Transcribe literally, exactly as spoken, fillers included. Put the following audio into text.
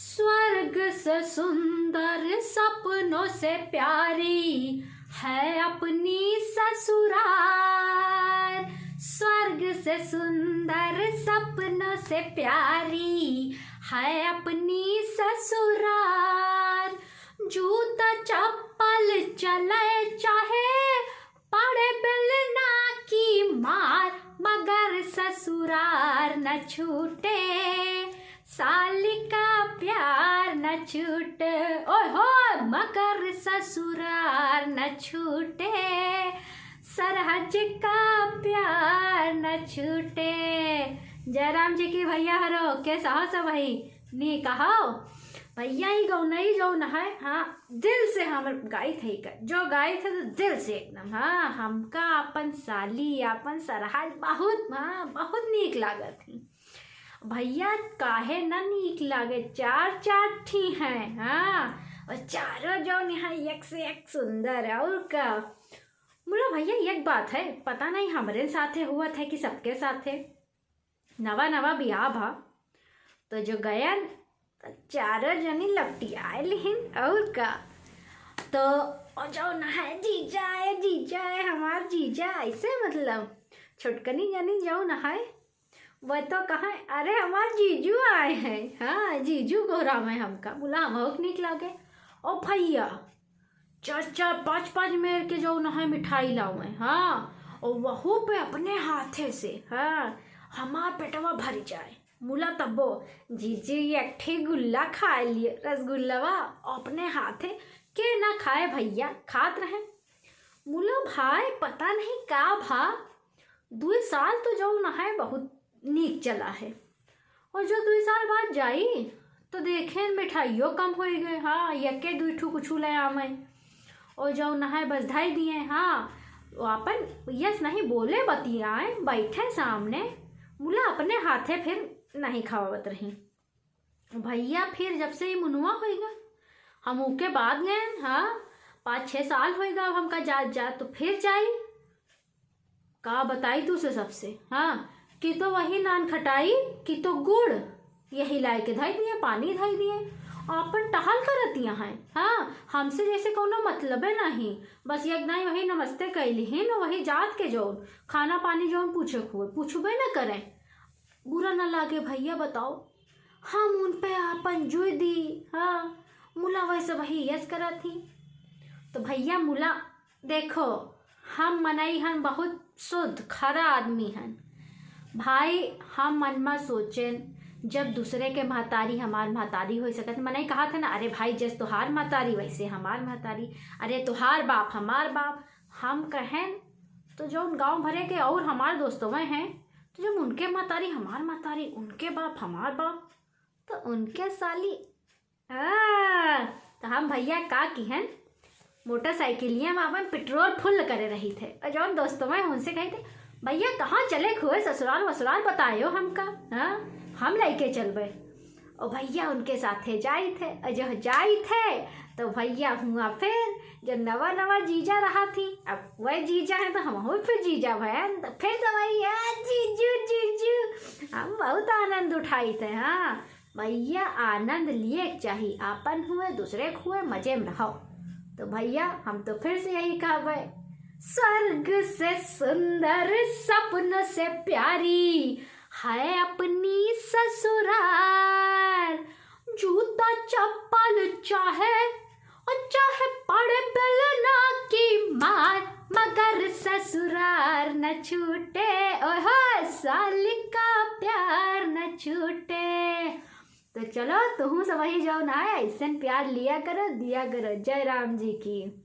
स्वर्ग से सुंदर, सपनों से प्यारी है अपनी ससुराल। स्वर्ग से सुंदर, सपनों से प्यारी है अपनी ससुराल। जूता चप्पल चले चाहे पड़े बेलना की मार, मगर ससुरार न छूटे, साली का प्यार न छूटे। ओए हो, मगर ससुरार न छूटे, सरहज का प्यार न छूटे। जयराम जी की भैया हरो, कैसा हो सब भाई? नी कहो भैया, ई गौनई जौन है, हाँ, दिल से हम गाइत है का, जो गाइत है तो दिल से एकदम, हाँ, हमका अपन साली, अपन सरहज बहुत, हाँ, बहुत नीक लागत है। भैया काहे ना नीक लागे, चार चार ठी हैं, हाँ, और चारों जौन है एक से एक सुंदर, और का। मुला भैया, एक बात है, पता नहीं हमरे साथे हुआ था कि सबके साथे। नवा नवा बियाह भा, तो जो गयन, तो चारों जनी लपटियाए लिहिन, और का। तो ओ जौन है जीजा है, जीजा है, हमार जीजा, ऐसे मतलब छोटकनी जनी जौन है, वह तो कहा, "अरे हमार जीजू आए हैं, हाँ, जीजू गोहरावे हमका।" मुला हमहू के नीक लागे। ओ भैया, चार चार पाँच पाँच मेर के जौन है मिठाई लावे, हाँ, और वहू पे अपने हाथे से, हाँ, हमार पेटवा भर जाए। मुला तब्बो, "जीजी, एक ठे गुल्ला खाए लिए, रसगुल्लावा।" अपने हाथे के ना खाए भैया, खात रहे। मुला भाई, पता नहीं का भा, दुई साल तो जौन है बहुत नीक चला है, और जो दुई साल बाद जाई तो देखेन मिठाइयो कम होइ गए, हाँ, यके दुई ठू कुछु ले आवे, और जौन है बस धई दिए, हाँ, वो अपन यस नहीं बोले बतियाए, बैठे सामने, मुला अपने हाथे फिर नहीं खवावत रही। भैया फिर जब से ई मुनुआ होइगा, हम ओके बाद गए, हाँ, पाँच छः साल होइगा अब हमका जात जात, तो फिर जाई। का बताई तू से सबसे, हाँ, कि तो वही नान खटाई, कि तो गुड़, यही लाए के धई दिए, पानी धई दिए, अपन टहल करतिया हैं, हाँ, हमसे जैसे कौनो मतलबे नहीं, बस एक दाई वही नमस्ते कैली ही न, वही जात के जौन खाना पानी जौन पूछे हुए, पूछबे न करें। बुरा न लागे भैया, बताओ, हम उन पे आपन जुई दी, हाँ, मुला वैसे वही यस करत ही। तो भैया मुला, देखो, हम मनई हन बहुत शुद्ध, खरा आदमी हन। भाई, हम मन मा सोचेन, जब दूसरे के महतारी हमार महतारी होइ सकत, मनई कहत है ना, "अरे भाई, जस तोहार महतारी, वैसे हमार महतारी, अरे तोहार बाप, हमार बाप।" हम कहेन, तो जौन गाँव भरे के और हमार दोस्तवे हैं, तो जब उनके महतारी, हमार महतारी, उनके बाप, हमार बाप, तो उनके साली, आ, तो हम भैया का किहन, मोटरसाइकिलिया मा अपन पेट्रोल फुल करे रही थे। और जौन दोस्तवे उनसे कही थे, "भैया, कहाँ चले हुए, ससुराल वसुराल बतायो हमका, हाँ, हम लइके चलबे।" और भैया उनके साथे जाई थे, और जो जाई थे, तो भैया हुआ फिर जो नवा नवा जीजा रहा थी, अब वह जीजा है तो हम फिर जीजा भयन, तो फिर सब वही, "आ, जीजू, जीजू।" हम बहुत आनंद उठाई थे, हाँ। भैया, आनंद लिए के चाही, आपन हुए, दूसरे के हुए, मजे में रहो। तो भैया, हम तो फिर से यही कहबे, स्वर्ग से सुंदर, सपनों से प्यारी है अपनी ससुराल। जूता चप्पल चाहे, और चाहे पड़े बेलना की मार, मगर ससुरार न छूटे। ओए होए, साली का प्यार न छूटे। तो चलो, तुहू सब वही जौन है, ऐसन प्यार लिया करो, दिया करो। जय राम जी की।